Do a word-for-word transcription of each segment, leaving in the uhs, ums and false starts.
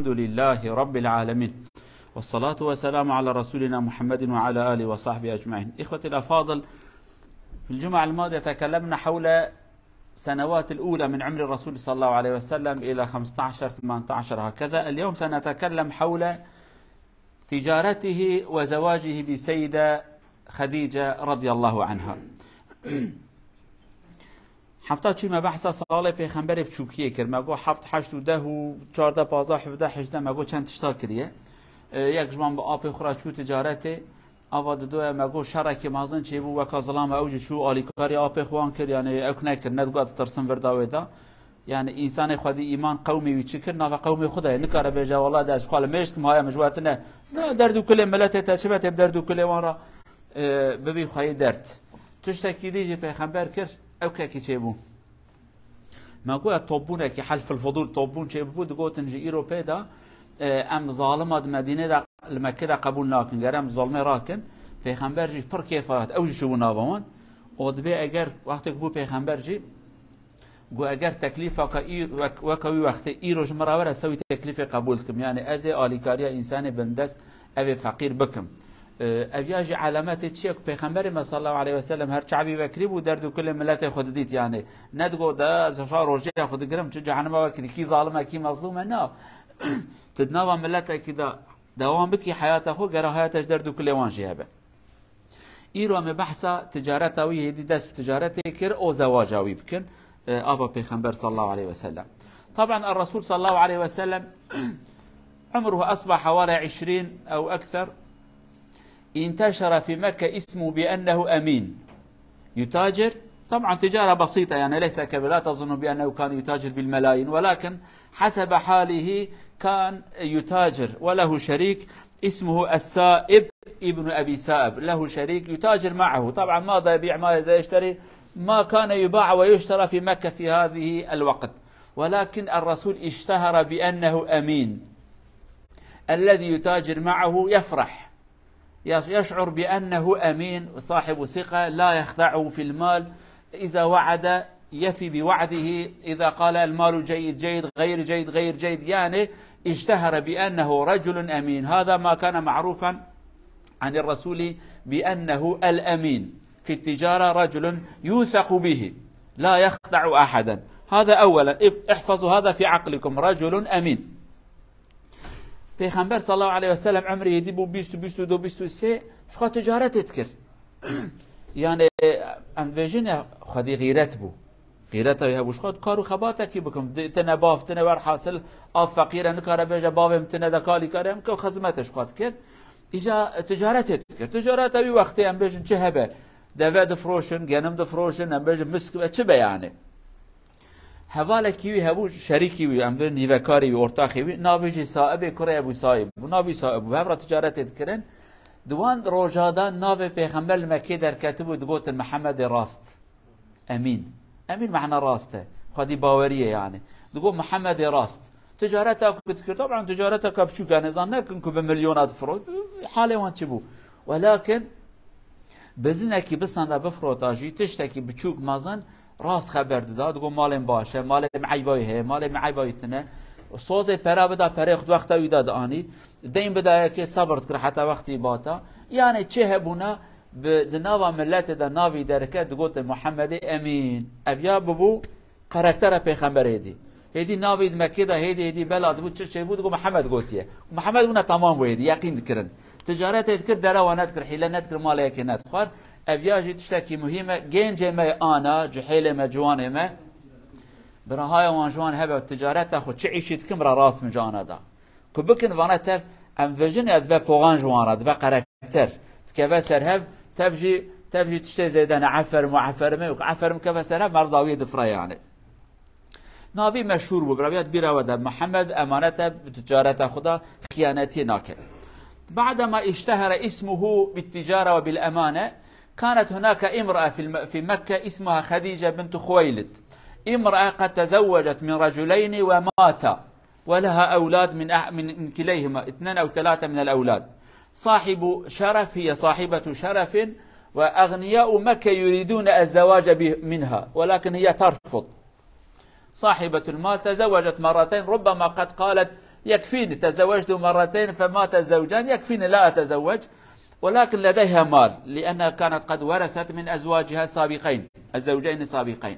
لله رب العالمين. والصلاة والسلام على رسولنا محمد وعلى آله وصحبه أجمعين. إخوتي الأفاضل، في الجمعة الماضية تكلمنا حول سنوات الأولى من عمر الرسول صلى الله عليه وسلم إلى خمستاشر، ثمنتاشر هكذا. اليوم سنتكلم حول تجارته وزواجه بسيدة خديجة رضي الله عنها. Hefta çû me behsa salê pêxemberê biçûkiyê kir. Me got heft, heşt û deh û çardeh, pazdeh, hevdeh, hejdeh, me got çend tişta kiriye. E, yek ji wan bi apê xwe re çû ticaretê. Ava didoye me got şerekî mezin çêbû, weka zilama ew jî çû alîkarî apê xwe wan kir, yanî ew nekir, ne digot ditirsin vir da wê da. Yani însanê xwedî îman qewmê wî çi kir, nava qewmê xwe de ye. Nikare bêje, "Wela de ez xwe li mêj dikim, haya min ji we tine." Na, derd û kulê miletê te çi be, tê bi derd û kulê wan re, e, bibî xweyî derd. Tiştekî dî jî pêxember kir, ew kekî çêbû. Me goya topbûnekî, helfil fudûl topbûn çêbû, digotin ji îro pê de, e, em zalima di Medînê de, li Mekkê de qebûl nakin. Ger em zolmê rakin, pêxember jî pir kêfa hat, ew jî çûbû nava wan. Û dibê eger wextek bû pêxember jî, Got, eger teklîfaka î-, wek-, weka wî wextê îro ji min re were, ez wî teklîfê qebûl dikim. Yani ez ê alîkariya însanê bindest, evê feqîr bikim. Ee, ev ya jî alametê çi ye ku Pêxemberê me sallallahu aleyhi ve sellem her çavî vekirî bû, derd û kulê miletê xwe didît yani. Ne digot, "De ez şa rojê xwe digirim, çi cehenema wekirî, kî zalim e, kî mezlûm e." Na. Tu di nava miletekî de dewam bikî heyata xwe, gera heyata ji derd û kulê wan jî hebe. Îro em ê behsa ticareta wî, hêdî dest bi ticaretê kir û zewaca wî bikin, e, ava Pêxember sallallahu aleyhi ve sellem. Taban, الرسول صلى الله عليه وسلم عمره أصبح حوالي عشرين أو أكثر، انتشر في مكة اسمه بأنه أمين، يتاجر، طبعا تجارة بسيطة، يعني ليس كما لا تظن بأنه كان يتاجر بالملايين، ولكن حسب حاله كان يتاجر، وله شريك اسمه السائب ابن أبي سائب، له شريك يتاجر معه. طبعا ماذا يبيع، ماذا يشتري، ما كان يباع ويشترى في مكة في هذه الوقت، ولكن الرسول اشتهر بأنه أمين. الذي يتاجر معه يفرح، يش-، يشعر بأنه أمين، صاحب ثقة، لا يخدعه في المال، إذا وعد يفي بوعده، إذا قال المال جيد جيد، غير جيد غير جيد. يعني اشتهر بأنه رجل أمين. هذا ما كان معروفا عن الرسول بأنه الأمين في التجارة، رجل يوثق به لا يخدع أحدا. هذا أولا، احفظوا هذا في عقلكم، رجل أمين. Pêxember sallallahu aleyhi ve sellem emrê êdî bû bîst û bîst û du, bîst û sê, ji xwe ticaretê dikir. Yani, em dibêjin ya xwedî xîret bû. Xîreta wî hebû, ji xwe kar û xebatekî bikim. Di-, tine bav, tine werhasil, av feqîr e, nikare bêje bavê min tine de kalî kare, em ke xizmete ji xwe dikir. Îca ticaretê dikir. Ticareta wî wextê em bêjin çi hebe. Deve difroşin, genim difroşin, em bêjin misk ve çi be yani. Hevalekî wî hebû, şerîkî wî, em bêjin hîvekarê wî, ortaxê wî, navê jî Saibê kurê Ebû Saib bû. Navî Saib bû. Hev re ticaretê dikirin. Di wan roja de navê Pêxember li Mekkê derketibû, digotin Mihemedê Rast. Emîn. Emîn mehna rast e. Xwedî bawerî ye yani. Digot Mihemedê Rast. Ticareta ku dikir, taban ticareta ka biçûk e, nêzan nekin ku bi milyona difirot. Halê wan çi bû? Welakin bizinekî bisanda bifrota jî, tiştekî biçûk mezin rast xeber dida. Digot malê min baş e, malê min eyba wî heye, malê min eyba wî tune. Sozê pera bida, perê xwe di wexta wî de dianî. Deyn bida yekê, sebir dikir heta wextî bata. Yani çi hebûna bi, di nava miletê de navî derket, digotin Muhammedê Emîn. Ev ya bibû karaktera pêxemberê hêdî. Hêdî navî di Mekkê de hêdî, hêdî bela dibû, çi çêbû, digot Muhammed gotiye. Muhammed bûna tamam bû hêdî, yeqîn dikirin. Ticaretê dikir, derewa nedikir, hîle nedikir, malê yekê nedixwar. Ev ya jî tiştekî muhîm e. Gêncê me ana, cihêlê me, ciwanê me, birahaya wan ji wan hebe, ticareta xwe çi îşî dikin, bira rast min cana da. Ku bikin vana tev, em dibêjin ya dibe poxan ji wan re, dibe karakter. Dikeve ser hev, tev jî, tev jî tiştê zêde ne, eferim û eferimê, wek eferim keve ser hev, merda wî difire yani. Navî meşhûr bû, bira wî ya di bîra we de, Mihemed emanet e bi ticareta xwe de, xiyanetiyê nake. بعدما اشتهر اسمه بالتجارة وبالأمانة، كانت هناك امرأة في الم-، في مكة اسمها خديجة بنت خويلد، امرأة قد تزوجت من رجلين وماتا، ولها أولاد من أح-، من، من كليهما، اثنين أو ثلاثة من الأولاد. صاحب شرف، هي صاحبة شرف، وأغنياء مكة يريدون الزواج به-، منها، ولكن هي ترفض. صاحبة المال تزوجت مرتين، ربما قد قالت: يكفيني، تزوجت مرتين فمات زوجان، يكفيني، لا أتزوج، ولكن لديها مال، لأنها كانت قد ورثت من أزواجها السابقين، الزوجين السابقين.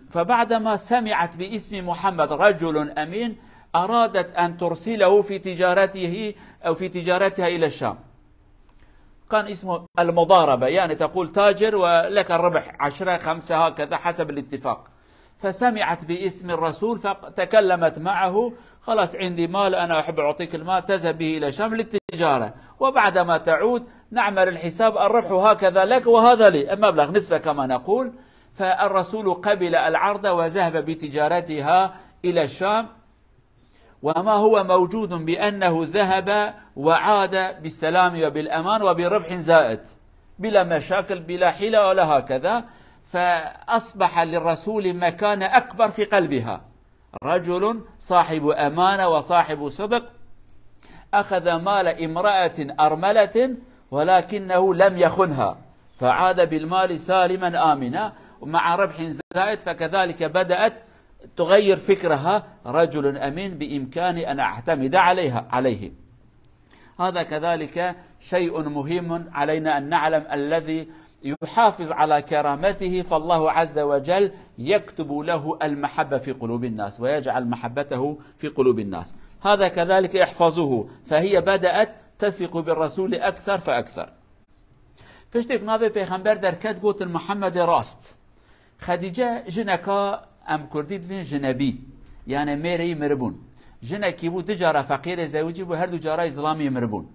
فبعدما سمعت باسم محمد رجل أمين، أرادت أن ترسله في تجارته أو في تجارتها إلى الشام. كان اسمه المضاربة، يعني تقول تاجر ولك الربح عشرة، خمسة، هكذا حسب الاتفاق. فسمعت باسم الرسول فتكلمت معه: خلاص، عندي مال، أنا أحب أعطيك المال، تذهب به إلى الشام للتجارة، وبعدما تعود نعمل الحساب، الربح هكذا لك وهذا لي، المبلغ نصفه كما نقول. فالرسول قبل العرض وذهب بتجارتها إلى الشام، وما هو موجود بأنه ذهب وعاد بالسلام وبالأمان وبربح زائد، بلا مشاكل، بلا حيلة ولا هكذا. فأصبح للرسول مكانة أكبر في قلبها، رجل صاحب أمانة وصاحب صدق، أخذ مال امرأة أرملة ولكنه لم يخنها، فعاد بالمال سالما آمنا ومع ربح زائد، فكذلك بدأت تغير فكرها: رجل أمين بإمكاني أن أعتمد عليها، عليه. هذا كذلك شيء مهم علينا أن نعلم، الذي يحافظ على كرامته فالله عز وجل يكتب له المحبة في قلوب الناس ويجعل محبته في قلوب الناس. هذا كذلك احفظوه، فهي بدأت تثق بالرسول أكثر فأكثر. Piştî ku navê pêxember derket, gotin: Muhammedê rast. Xedîce jineka, em kurdî dibên jinebî, yani mêrê wî miribûn. Jinekî bû, du cara feqîrê zewicî bû, her du cara zilamî miribûn.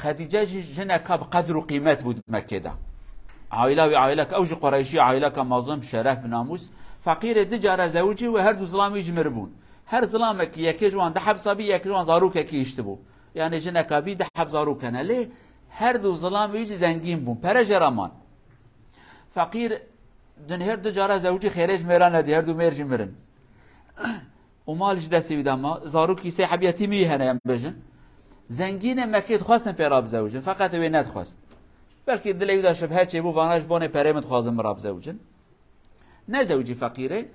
Xedîce jî jineka bi qedr û qîmet bû di Mekkê de. Aîla wî aîleka, ew jî Qureyşî, aîleka mezin, bi şeref, bi namûs. Feqîrê du cara zewicî bû, her du zilamî jî miribûn. Her zilamekî, yekê ji wan du heb sa bî, yekê ji wan zarokekî hiştibû. Yani jineka bî, du heb zarok hene. Lê her du zilamê wî jî zengîn bûn. Pere jê re man. Feqîr, din her du cara zewicî, xêrê ji mêra nedî, her du mêr jî mirin. Û mal ji destê wî de ma, zarokî, sê heb yetîmî wî hene, em bêjin. Zengînê Mekkê dixwestin pê re bizewicin, feqet wê nedixwest. Belkî dilê wî de şibhe çêbû, vana ji bonê perê min dixwazin min re bizewicin. Nezewicî feqîrê.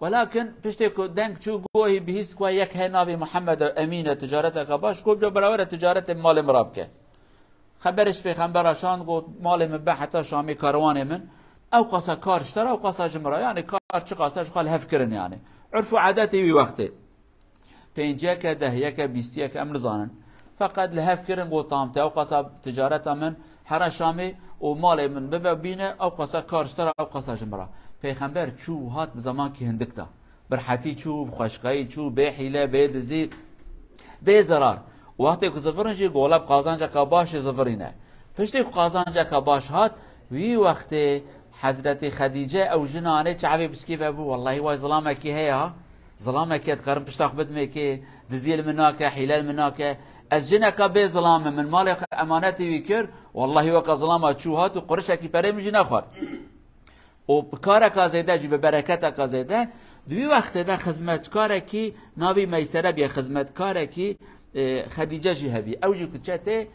Welakin piştê ku deng çû, gohî bihîst ku yek heye navê Muhammed e, Emîn e, ticareteke baş, got: "Bira, beraber e ticaretê malê min re bike." Xeberê ji pêxembera şand, got: "Malê min be heta Şamê, karwanê min. Ew qasa kar ji te re, ew qasa ji min re." Yani kar çi qasa ji xwe li hev kirin yani. Urf û adetê wî wextê. Pênciyeke, dehyeke, bîstiyeke, em nizanin. Feqet li hev kirin, got: "Tam te, ew qasa ticareta min here Şamê û malê min bibe bîne, ew qasa kar ji te re, ew qasa ji min re." Pêxember çû û hat bi zemankî hindik de. Bi rehetî çû, bi xweşkayî çû, bê hîle, bê dizî, bê zerar. Wextê ku zivirin jî, gola bi qazanceka baş jî zivirîne. Piştî ku qazanceka baş hat, wî wextê Hezretî Xedîce ew jina anê çavê biskî vebû: "Wellahî, way zilamekî heye ha. Zilamekî, dikarim pişta xwe bidim êkê, diziyê li min nake, hîle li min nake. Ez jineka bê zilam im, min malê xwe emanetê wî kir. Wellahî, weka zilama çû hat û qurişekî perê min jî nexwar." Û bi kareka zêde jî, bi bereketeka zêde, di wî wextê de xizmetkarekî navê Meysere bîye, xizmetkarekî, e, Xedîce jî hebî. Ew jî ku çe tê,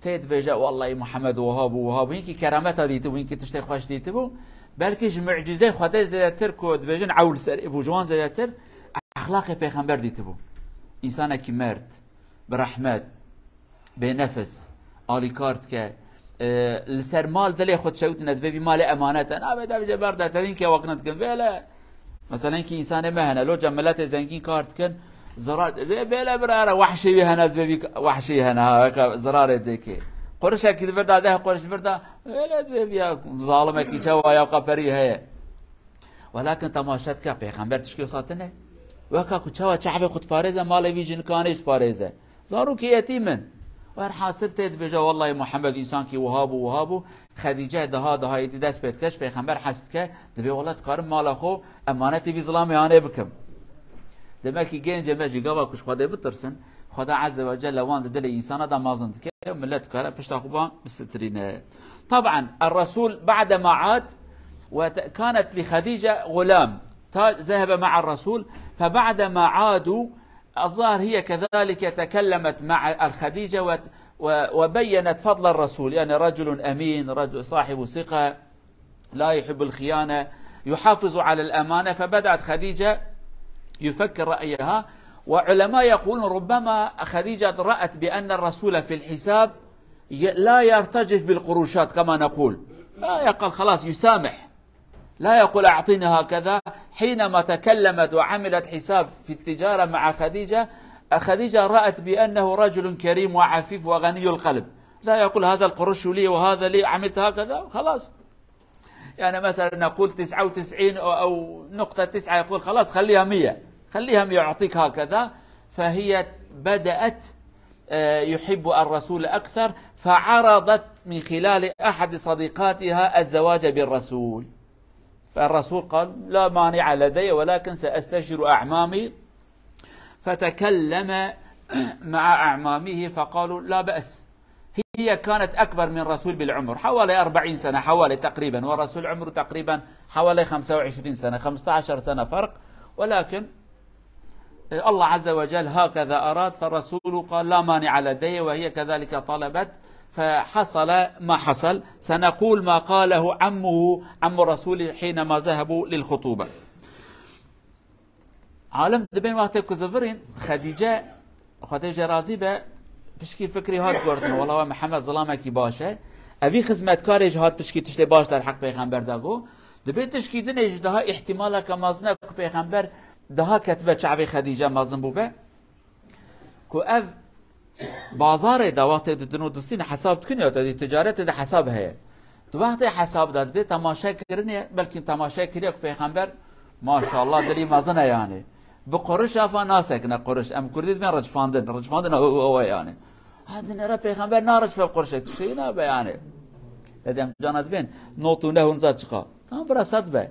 tê dibêje: "Wellahî Muhammed wiha bû, wiha bû." Hinkî kerameta dîtibû, hinkî tiştê xweş dîtibû. Belkî ji mucîzeyê Xwedê zêdetir ku dibêjin ew li ser bû, ji wan zêdetir exlaqê pêxember dîtibû. Însanekî merd, bi rehmet, bênefis, alîkar dike. E, li ser mal dilê xwe dişewitine, dibê vî malê emanet e. Nabê de bije berde, te dîn ke wekne dikin. Vêle, mesela, hinkî însanê me hene, loca miletê zengîn kar dikin, zirar, vê, vêle bira, wehşê wî hene, dibê vî wehşê hene, ha, weke zirarê dikê. Qurişekî di vir de, deh quruş di vir de, vêle dibê vî ya zalimekî çawa ya qaperî heye. Welakin temaşe dike, pêxember tişkî wisa tine. Weka ku çawa çavê xwe diparêze, malê vî jinikanê jî diparêze. Zarokê yetîm in. Werhasil tê dibêje: "Wellahî Muhammed însankî wiha bû, wiha bû." Xedîce daha, daha êdî dest pê dike, ji pêxember hez dike, dibê: "Wela dikarim mala xwe emanetê vî zilamê anê bikim." Demek ki gencê me jî gava ku ji Xwedê bitirsin, Xweda Azze ve Celle wan di dilê însana de mezin dike û millet dikare pişta xwe ba bisitirîne. Taban, الرسول بعدما عاد وكانت لخديجة غلام، تا-، ذهب مع الرسول، فبعدما عادوا الظاهر هي كذلك تكلمت مع الخديجة وت-، و-، وبينت فضل الرسول، يعني رجل أمين، رجل صاحب ثقة، لا يحب الخيانة، يحافظ على الأمانة. فبدأت خديجة يفكر رأيها، وعلماء يقولون ربما خديجة رأت بأن الرسول في الحساب ي-، لا يرتجف بالقروشات كما نقول. لا يقال خلاص يسامح. لا يقول أعطيني هكذا. حينما تكلمت وعملت حساب في التجارة مع خديجة، خديجة رأت بأنه رجل كريم وعفيف وغني القلب. لا يقول هذا القرش لي وهذا لي، عملت هكذا، خلاص. يعني مثلًا نقول تسعة وتسعين أو، أو نقطة تسعة، يقول: "خلاص خليها مية، خليها مية، أعطيك هكذا". فهي بدأت، آه، يحب الرسول أكثر، فعرضت من خلال أحد صديقاتها الزواج بالرسول. فالرسول قال: "لا مانع لدي، ولكن سأستشير أعمامي". فتكلم مع أعمامه فقالوا: "لا بأس". هي كانت أكبر من رسول بالعمر، حوالي أربعين سنة، حوالي تقريبًا، والرسول عمره تقريبًا حوالي خمسة وعشرين سنة، خمستاشر سنة فرق، ولكن الله عز وجل هكذا أراد، فالرسول قال: "لا مانع لدي"، وهي كذلك طلبت، فحصل ما حصل. سنقول ما قاله عمه، عم الرسول، حينما ذهبوا للخطوبة. Alim dibên wextê ku zivirîn, Xedîce, Xwedê jê razî be, pişkî fikrî hat gotin, wela we Mihemed zilamekî baş e. Evî xizmetkarê jî hat pişkî tiştê baş derheq pêxember de got. Dibê tişkî dinê jî daha îhtimaleke mezin e ku pêxember daha ketibe çavê Xedîce mezin bûbe. Ku ev bazarê de wextê didin û distîne hesab dikin ya, te dî ticaretê de hesab heye. Di wextê hesab de dibê temaşe kirinê, belkî temaşe kiriye ku pêxember, maşallah, dilî mezin e yani. Bi quriş afa nasekine quriş. Em kurdî dibên ricfandin. Ricfandin ew, ew, ew e yani. Ha, dinê re pêxember nariçfe qurişek, tiştê nabe yani. Lê em cana dibên not û neh û niza çiqa. Tamam, bira sed be.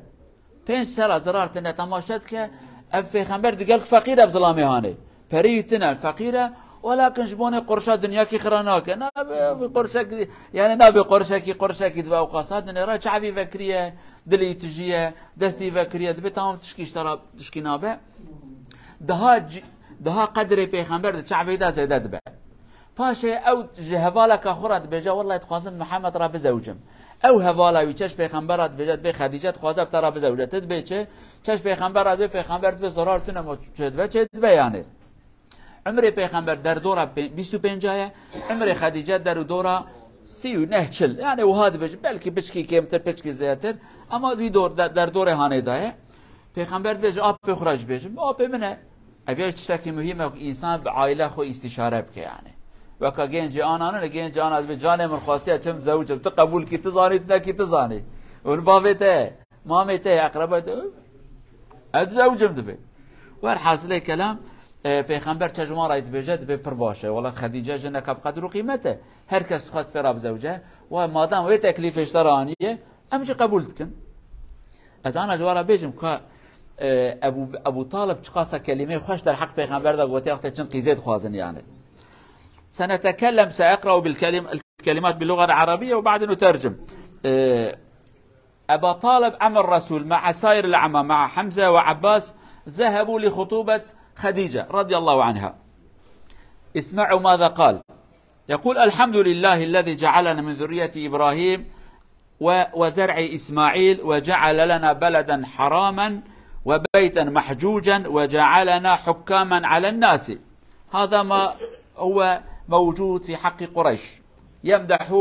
Pênc sera zirar tine temaşe dike, ev pêxember digel ku feqîr ev zilamê hanê. Perî wî tine, feqîr e, welakin ji bonê qurşa dinyakî xira nake. Nabe, ev qurşek, yani nabe qurşekî, qurşekî dibe ew qasa dinê re çavî vekiriye, dilî tijiye, destî vekiriye, dibe tamam tişkî ji te re tişkî nabe. Daha ci-, daha qedrê pêxember di çavê de zêde dibe. Paşê ew ji hevaleka xwe re dibêje, "Wellahî dixwazim Mihemed re bizewicim." Ew hevala wî çeş pêxembera dibêje, dibê Xedîce dixwaze bi te re bizewce. Tu dibê çi? Çeş pêxembera dibê, pêxember dibê zarar tune ma çê dibe, çê dibe yani. Umrê pêxember derdora pê-, bîst û pênc ye, umrê Xedîce der û dora sî û neh çil. Yani wiha dibêje, belkî piçkî kêmtir, piçkî zêtir. Ama wî dor, de-, derdorê hanê daye. Pêxember dibêje, "Apê xwe re jî bêjim." Apê min e. Ev ya tiştekî muhîm e ku însan bi aîle xwe îstîşare bike yani. Weka gencê anan e, gencê ana dibê, "Canê min xwestiye çim zewicim, tu qebûl kî, tu zanî, tu nekî, tu zanî." Û bavê te, mamê te, eqreba te, "Ez zewicim" dibê. Werhasilê kelam, e, pêxember çe ji wan re dibêje, dibê pir baş e. Wela Xedîce jineke bi qedir û qîmet e. Her kes dixwest pê re bizewce. Wa madem wê teklîfê ji te re aniye, em jî qebûl dikin. Ez ana ji we re bêjim ka, e, Ebu, Ebu Talib çiqasa kelîmeyê xweş derheq pêxember de gotiye, wextê çin qîzê dixwazin yani. سنتكلم، سأقرأ بالكلم-، الكلمات باللغة العربية وبعدين أترجم. E, أبا طالب عم الرسول مع سائر الأعمام، مع حمزة وعباس، ذهبوا لخطوبة خديجة رضي الله عنها. اسمعوا ماذا قال. يقول: "الحمد لله الذي جعلنا من ذرية إبراهيم و-، وزرع إسماعيل وجعل لنا بلدا حراما وبيتا محجوجا وجعلنا حكاما على الناس". هذا ما هو موجود في حق قريش. يمدح،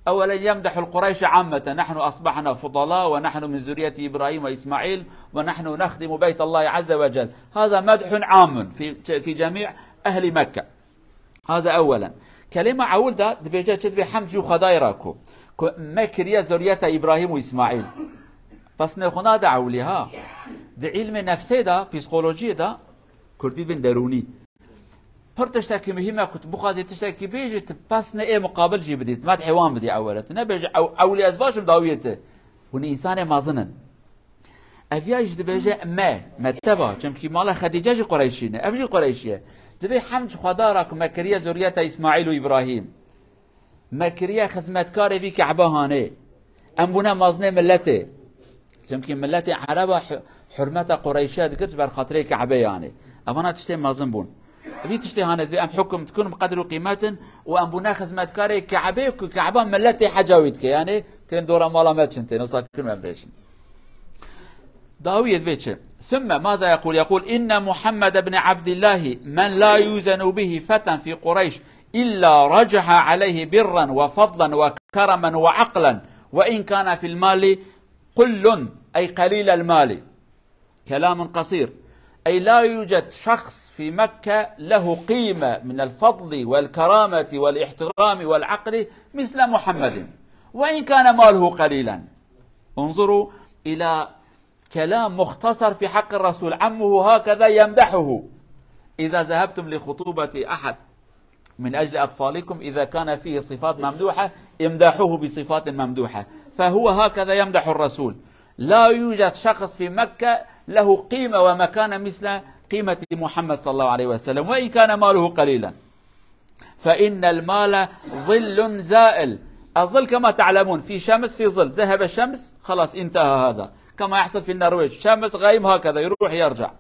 أولا يمدح القريش عامة: "نحن أصبحنا فضلاء ونحن من ذرية إبراهيم وإسماعيل ونحن نخدم بيت الله عز وجل". هذا مدح عام في، في جميع أهل مكة. هذا أولا. Kelîma ewil de dibêje çi, dibê hemd jû Xwedayê re ku, ku me kiriye zuriyeta Îbrahîm û Îsmaîl. Pesnê xwe nade ewilî ha. Di îlmê nefsê de, psîkolojiyê de, kurdî bin derûnî. Pir tiştekî muhîm e ku tu bixwazî tiştekî bêjî, tu pesnê ê muqabil jî bidî, tu medhê wan bidî ewil. Tu nebêjî ew, ewilî ez baş im dawiyê tu. Hûn însanê mezin in. Ev ya jî dibêje me, me teva, çimkî mala Xedîce jî Qureyşî ne, ev jî Qureyşî ye. Dibê hemd ji Xweda re ku me kiriye zuriyeta Îsmaîl û Îbrahîm. Me kiriye xizmetkarê vî Ke'be hanê. Em bûne mezinê miletê. Çimkî miletê Ereba hu-, hurmeta Qureyşiya dikir ji ber xatirê Ke'bê yanê. Evana tiştê mezin bûn. Vî tiştê hane divê em hukm dikin bi qedr û qîmet in û em bûne xizmetkarê Ke'bê ku Ke'ba miletê heca wî dike. Yanê tên dora mala me çin tên, wisa kin em bêjin. داوية دبيتشي. ثم ماذا يقول؟ يقول: إن محمد بن عبد الله من لا يوزن به فتى في قريش إلا رجح عليه برا وفضلا وكرما وعقلا، وإن كان في المال قل، أي قليل المال. كلام قصير، أي لا يوجد شخص في مكة له قيمة من الفضل والكرامة والاحترام والعقل مثل محمد، وإن كان ماله قليلا. انظروا إلى كلام مختصر في حق الرسول، عمه هكذا يمدحه. إذا ذهبتم لخطوبة أحد من أجل أطفالكم، إذا كان فيه صفات ممدوحة، امدحوه بصفات ممدوحة. فهو هكذا يمدح الرسول. لا يوجد شخص في مكة له قيمة ومكانة مثل قيمة محمد صلى الله عليه وسلم، وإن كان ماله قليلا. فإن المال ظل زائل. الظل كما تعلمون، في شمس، في ظل. ذهب الشمس، خلاص انتهى هذا. كما يحصل في النرويج، شمس، غيم، هكذا يروح يرجع.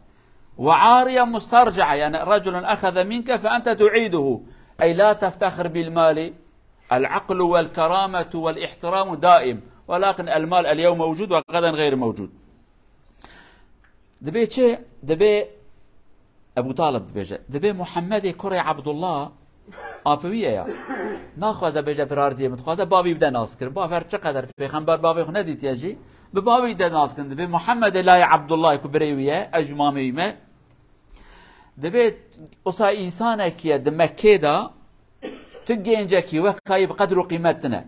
وعارية مسترجعة، يعني رجل أخذ منك فأنت تعيده. أي لا تفتخر بالمال. العقل والكرامة والاحترام دائم، ولكن المال اليوم موجود وغدا غير موجود. دبي چه؟ دبي Ebû Talib dibêje, dibê Muhammedê kurê Ebdullah, apê wî ye ya. Naxwaze bêje birardiyê min, dixwaze bavî bide naskirin. Baver çi qeder pêxember bavê xwe nedîtiye jî, bi bavî de naskirin. Dibê Muhammedê layê Ebdullahê ku birê wî ye, ez ji mamê wî me. Dibê wisa însanekî ye di Mekkê de, tu gencekî wek kayî bi qedr û qîmet tine.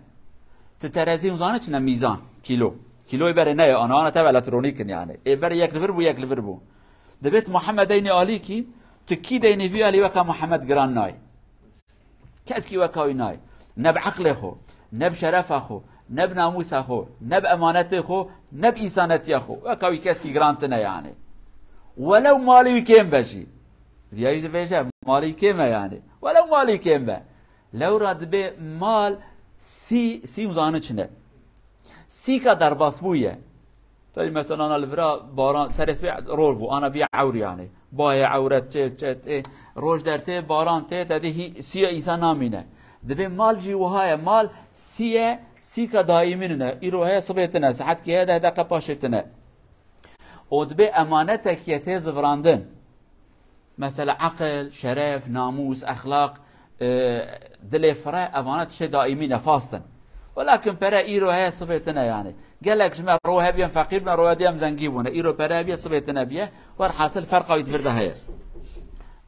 Tu terezî hûn zanî çi ne mîzan, kîlo. Kîloyê berê ne ye, ana, ana tev elektronîk in yani. Ê berê yek li vir bû, yek li vir bû. Dibê tu Muhammed deynê alîkî, tu kî deynê vî alî weka Muhammed giran nayê. Keskî weka wî nayê. Ne bi eqlê xwe, ne bi şerefa xwe, ne bi namûsa xwe, ne bi emanetê xwe, ne bi însanetiya xwe. Weka wî keskî giran tine yani. Welew malê wî kêm be jî. Viya jî dibêje, malê wî kêm e yani. Welew malê wî kêm be. Lewra dibê mal sî, sî û zanî çi ne. Sîka derbas bûye. Tabii mesela ana li vira baran, serê sibê ror bû, ana bî ewr yani. Bayê ewret, çê, çê, tê, roj dertê, baran tê, te dê hî, sîya însan namîne. Dibê mal jî wiha ye, mal sî ye, sîka daîmî nine. Îro heye, sibê tine, saetkî heye, deh deqe paşê tine. Û dibê emanetekî ye tê zivirandin. Mesela eqil, şeref, namûs, exlaq, e, dilê fire, evana tiştê daîmî ne, fast in. Welakin pere îro heye, sibê tine yani. Gelek ji me ro hebiyen feqîr bûne, ro diye em zengî bûne. Îro pere hebiye, sibê tine biye. Werhasil ferqa wî di vir de heye.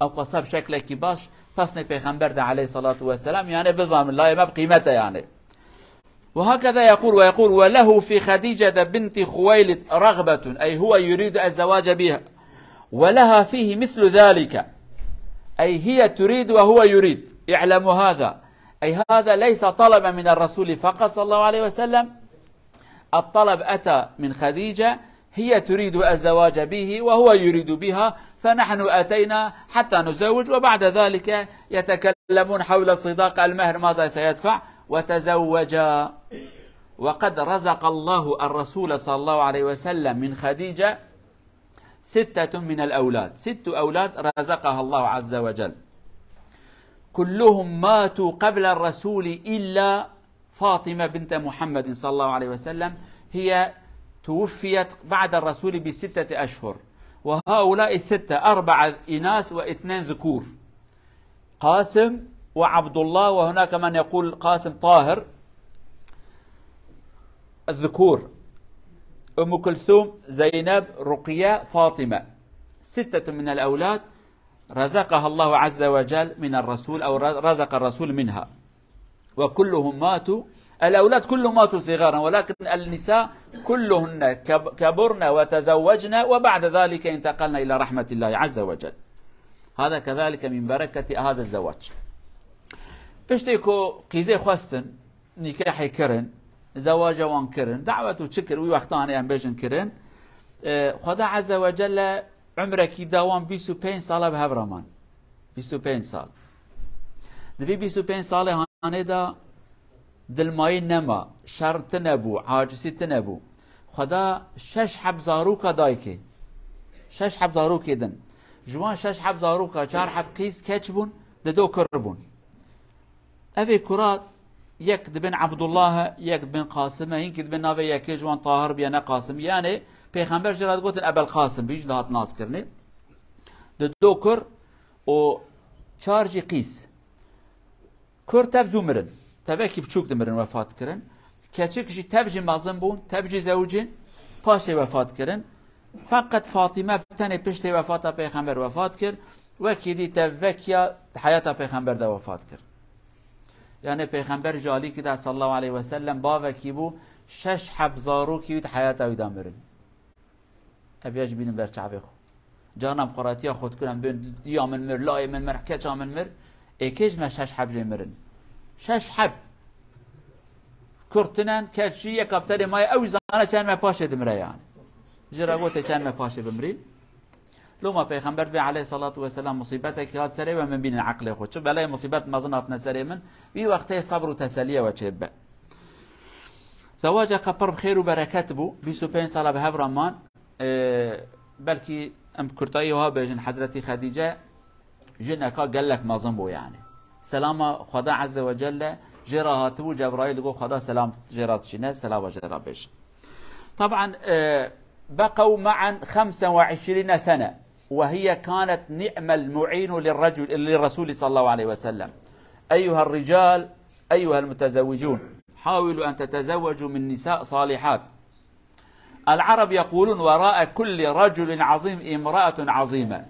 Ew qasa bi şeklekî baş pesnê pêxember de aleyhissalatu vesselam, yani bizanin, layê me bi qîmet e yani. وهكذا يقول، ويقول: وله في خديجة بنت خويلد رغبة، أي هو يريد الزواج بها، ولها فيه مثل ذلك، أي هي تريد وهو يريد. اعلموا هذا، أي هذا ليس طلبا من الرسول فقط صلى الله عليه وسلم، الطلب أتى من خديجة، هي تريد الزواج به وهو يريد بها، فنحن أتينا حتى نزوج، وبعد ذلك يتكلمون حول صداق المهر ماذا سيدفع، وتزوجا. وقد رزق الله الرسول صلى الله عليه وسلم من خديجة ستة من الأولاد، ست أولاد رزقها الله عز وجل، كلهم ماتوا قبل الرسول إلا فاطمة بنت محمد صلى الله عليه وسلم، هي توفيت بعد الرسول بستة أشهر. وهؤلاء الستة، أربعة إناث واثنين ذكور، قاسم وعبد الله، وهناك من يقول قاسم طاهر، الذكور، أم كلثوم، زينب، رقية، فاطمة، ستة من الأولاد رزقها الله عز وجل من الرسول، أو رزق الرسول منها، وكلهم ماتوا. الأولاد كلهم ماتوا صغارا، ولكن النساء كلهن كب-، كبرن وتزوجن، وبعد ذلك انتقلن إلى رحمة الله عز وجل. هذا كذلك من بركة هذا الزواج. Piştê ku qîzê xwestin, nîkehê kirin, zewaca wan kirin, dawet û çi kir, wî wextan em bêjin kirin. E, Xweda Azze ve Celle umrekî da wan bîst û pênc sala bi hev re man. Bîst û pênc sal. Di vî bîst û pênc salê hanê de dilmayî nema, şer tine bû, acizî tine bû. Xweda şeş heb zaroka dayikê. Şeş heb zarokê din. Ji wan şeş heb zaroka, çar heb qîz keç bûn, dido kur bûn. Evê kura yek dibin Abdullah e, yek dibin Qasim e, hinkî dibin navê yekê ji wan Tahir biye, ne Qasim. Yani Pêxember jê re digotin Ebel Qasim, bî jî dihat naskirinê. Di do kur û çar jî qîz. Kur tev zû mirin. Tevekî biçûk dimirin, wefat kirin. Keçik jî, tev jî mezin bûn, tev jî zewicîn, paşê wefat kirin. Feqet Fatîme bi tenê piştê wefata Pêxember wefat kir. Wekî dî tev vekiya di heyata Pêxember de wefat kir. Yani Pêxember ji alîkî de sallallahu aleyhi ve sellem bavekî bû, şeş heb zarokî wî di heyata wî de mirin. Ev ya jî bînin ber çavê xwe. Canan quratiya xwe dikin, em bên diya min mir, layê min mir, keça min mir. Ê kê ji me şeş heb jê mirin. Şeş heb. Kur tinen, keç jî, yeka bi tenê maye, ew zane çend me paşê dimire yani. Ji re gotê çend me paşê bimrî. Loma Pêxember bê aleyhissalatu vesselam musîbetekî hat serê we, min bînin eqlê xwe. Çi belê musîbet mezin hatine serê min, wî wextê sebr û teseliye we çê bibe. Zewaceke pir bi xêr û bereket bû, bîst û pênc sala bi hev re man. Ee, belkî em kurtayî wiha bêjin, Hezretî Xedîce jineka gelek mezin bû yani. Selama Xweda Azze ve Celle jê re hatibû, Cebraîl digot Xweda selam jê re dişîne, selama jê re bêjin. Taban, e, بقوا معا خمسا وعشرين سنة وهي كانت نعم المعين للرجل، للرسول صلى الله عليه وسلم. أيها الرجال، أيها المتزوجون، حاولوا أن تتزوجوا من نساء صالحات. العرب يقولون: وراء كل رجل عظيم امرأة عظيمة.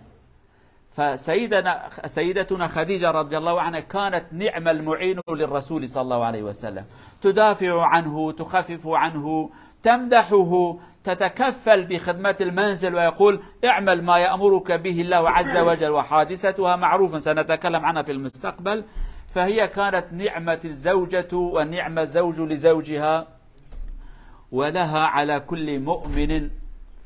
فسيدنا، سيدتنا خديجة رضي الله عنها كانت نعم المعين للرسول صلى الله عليه وسلم، تدافع عنه، تخفف عنه، تمدحه، تتكفل بخدمة المنزل، ويقول: اعمل ما يأمرك به الله عز وجل، وحادثتها معروفة سنتكلم عنها في المستقبل. فهي كانت نعمة الزوجة ونعم الزوج لزوجها، ولها على كل مؤمن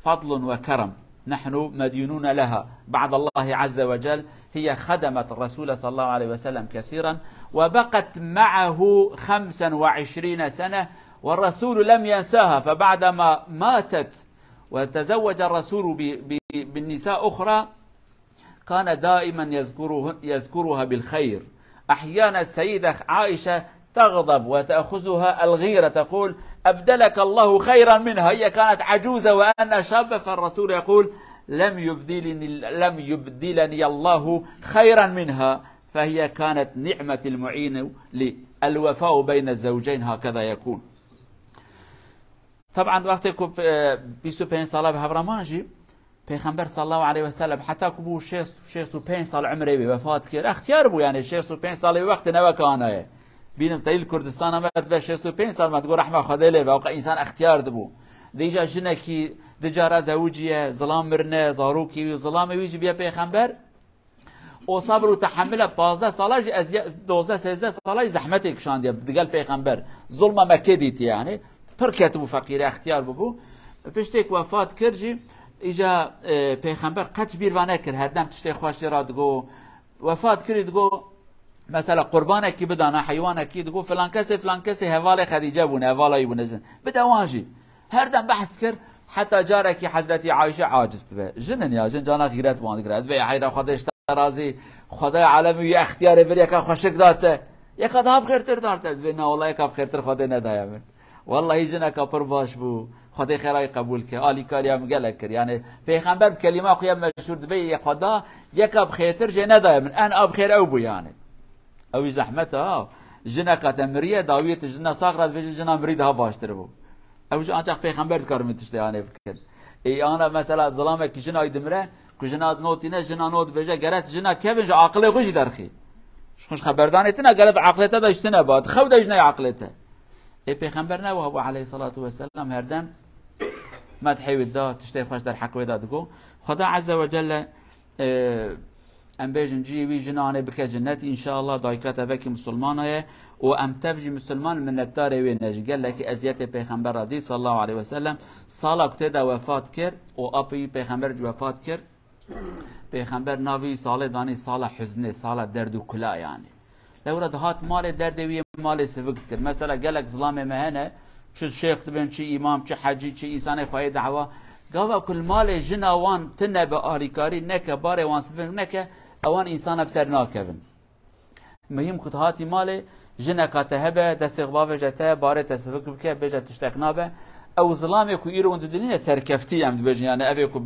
فضل وكرم، نحن مديونون لها بعد الله عز وجل. هي خدمت الرسول صلى الله عليه وسلم كثيرا، وبقت معه خمسا وعشرين سنة، والرسول لم ينساها، فبعدما ماتت وتزوج الرسول ب-، ب-، بالنساء أخرى، كان دائما يذكره-، يذكرها بالخير. أحيانا سيدة عائشة تغضب وتأخذها الغيرة، تقول: أبدلك الله خيرا منها، هي كانت عجوزة وأنا شابة، فالرسول يقول: لم يبدلني، لم يبدلني الله خيرا منها، فهي كانت نعمة المعين، للوفاء بين الزوجين هكذا يكون. Taban wextê ku, e, bîst û pênc sala bi hev re man jî, Pêxember sallallahu aleyhi ve sellem heta ku bû şêst, şêst û pênc sal umrê wê wefat kir. Extiyar bû yani, şêst û pênc salê wê wextê ne weke ana ye. Bînim te yî li Kurdistana me dibe şêst û pênc sal, me digo rehma Xwedê lê be, weke însan extiyar dibû. Dê îca jinekî du cara zewiciye, zilam mirine, zarokî wî, zilamê wî jî biye Pêxember. O sabr û tehemmile pazdeh sala jî, ez ye-, dozdeh sêzdeh sala jî zehmetê kişandiye digel Pêxember. Zulma Mekkê dîtiye yani. Pir ketibû feqîrê, extiyar bûbû. Piştê ku wefat kir jî, îca, e, Pêxember qet ji bîr ve nekir. Herdem tiştê xweş jê re digo. Wefat kirî digo, mesela qurbanekî bidana, heywanekî digo, filan kesê, filan kesê hevalê Xedîce bûne, hevala wî bûne jin. Bide wan jî. Her dem behs kir, heta carekî Hezretî Ayşe aciz dibe. Jin in ya, jin cana xîret wan digire. Divê ya heyra Xwedê ji te razî, Xwedayê alemî wî extiyarê vir yeka xweşik da te. Yeka daha bi xêrtir da te. Divê na wela yeka bi xêrtir Xwedê nedaye min. Wellahî jineka pir baş bû. Xwedê xêra wî qebûl ke. Alîkariya min gelek kir. Yani Pêxember bi kelîma xwe ya meşhûr dibê yê xwe da, yeka bi xêrtir jê nedaye min. En a bi xêr ew bû yani. Ew jî zehmet e ha. Jineka te miriye, dawiyê tu jina sax re dibêjin, jina mirî daha baştir bû. Ew jî ancak Pêxember dikare min tiştê anê bikin. Ê ana mesela zilamekî jina wî dimire, ku jina notîne, jina not dibêje, gere tu jina kevin ji aqilê xwe jî derxî. Ji xwe ji xeberdanê tine, gere di aqilê te de ji tine ba, di xew de jina aqilê te. Ê Pêxember ne wiha bû aleyhissalatu vesselam, herdem medhê wî da, tiştê xweş derheq wê da digo. Xweda Azze ve Celle, e, em bêjin cihê wî jina anê bike cinnetî, înşallah dayika te vekî misilmana ye û em tev jî misilman minnetdarê wê ne. Ji gelekî eziyetê Pêxember re dît sallallahu aleyhi ve sellem, sala ku tê de wefat kir û apê wî Pêxember jî wefat kir. Pêxember navê wî salê danî sala huznê, sala derd û kula yani. Lewra dihat malê, derdê wî yê malê sivik dikir. Mesela gelek zilamê me hene, çi şêx dibin, çi îmam, çi hecî, çi însanê xweyê dawa. Gava ku li malê jina wan tine bi alîkarî neke, barê wan sivik neke, ewan însana bi ser nakevin. Muhîm ku tu hatî malê, jineka te hebe, destê xwe bavêje te, barê te sivik bike, bêje tiştek nabe. Ew zilamê ku îro hûn didinîne serkeftî, em dibêjin, yani evê ku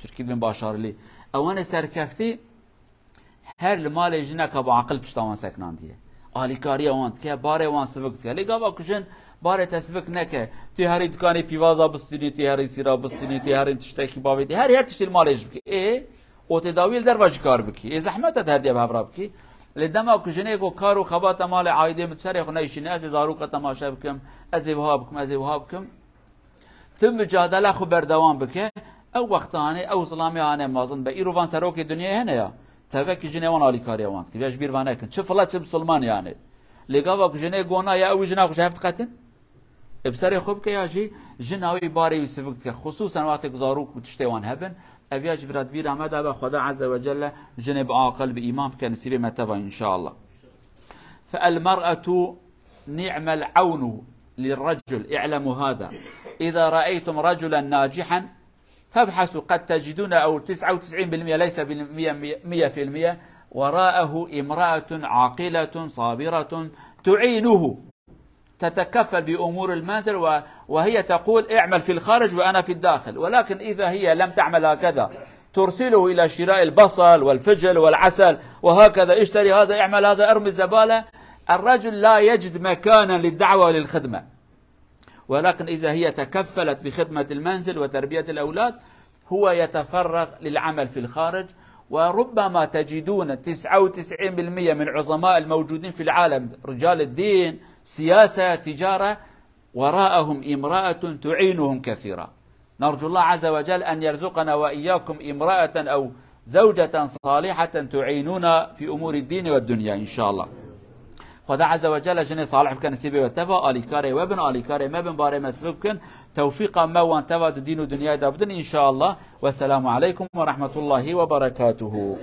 Tirkî dibên başarlî. Ewanê serkeftî her li malê jineka bi aqil pişta wan seknandiye. Alîkariya wan dike, barê wan sivik dike. Lê gava ku jin barê te sivik neke, tê herî dikanê pîvaza bistînî, tê herî sîra bistînî, tê herî tiştekî bavêtî, her her tiştê li malê jî bike. Ê, û tê dawî li derva jî kar bikî. Ê zehmet e her diye bi hev re bikî. Lê dema ku jinê ku kar û xebata malê aîdê min serê xwe neyşîne, ez ê zaroka temaşe bikim, ez ê wiha bikim, ez ê wiha bikim. Tu micadele xwe berdewam bike, ew wexta hane, ew zilamê hane mezin be. Îro van serokê dinyayê hene ya. Tevekî jinê wan alîkariya wan dike. Vê ji bîr ve nekin. Çi file çi misilman yani. Lê gava ku jinê gona ya ew jina xwe ji hev diqetin. Ê bi serê xwe bike ya jî jina wî barê wî sivik dike. Xusûsen wextê ku zarok û tiştê wan hebin. Ev ya jî bira di bîra me de be, Xweda Azze ve Celle jinê bi aqil, bi îman bike, nisîbê me teva înşallah. فالمرأة نعم العون للرجل، اعلموا هذا. إذا رأيتم رجلا ناجحا فابحثوا، قد تجدون أو تسعة وتسعين بالمية، ليس بالمية، مية في المية، وراءه امرأة عاقلة صابرة تعينه، تتكفل بأمور المنزل و-، وهي تقول: "اعمل في الخارج وأنا في الداخل". ولكن إذا هي لم تعمل هكذا، ترسله إلى شراء البصل والفجل والعسل، وهكذا: "اشتري هذا، اعمل هذا، ارمي الزبالة". الرجل لا يجد مكانا للدعوة وللخدمة. ولكن إذا هي تكفلت بخدمة المنزل وتربية الأولاد، هو يتفرغ للعمل في الخارج. وربما تجدون تسعة وتسعين بالمية من عظماء الموجودين في العالم، رجال الدين، سياسة، تجارة، وراءهم امرأة تعينهم كثيرا. نرجو الله عز وجل أن يرزقنا وإياكم امرأة أو زوجة صالحة تعيننا في أمور الدين والدنيا إن شاء الله. Xweda Azze ve Celle jinê salih bike, nisîbê we teva, alîkarê we bin, alîkarê me bin, barê me sivik bikin. Tewfîqa me wan teva di dîn û dinyayê de bidin înşallah. Wesselamu aleykum ve rahmetullahi ve berekatuhu.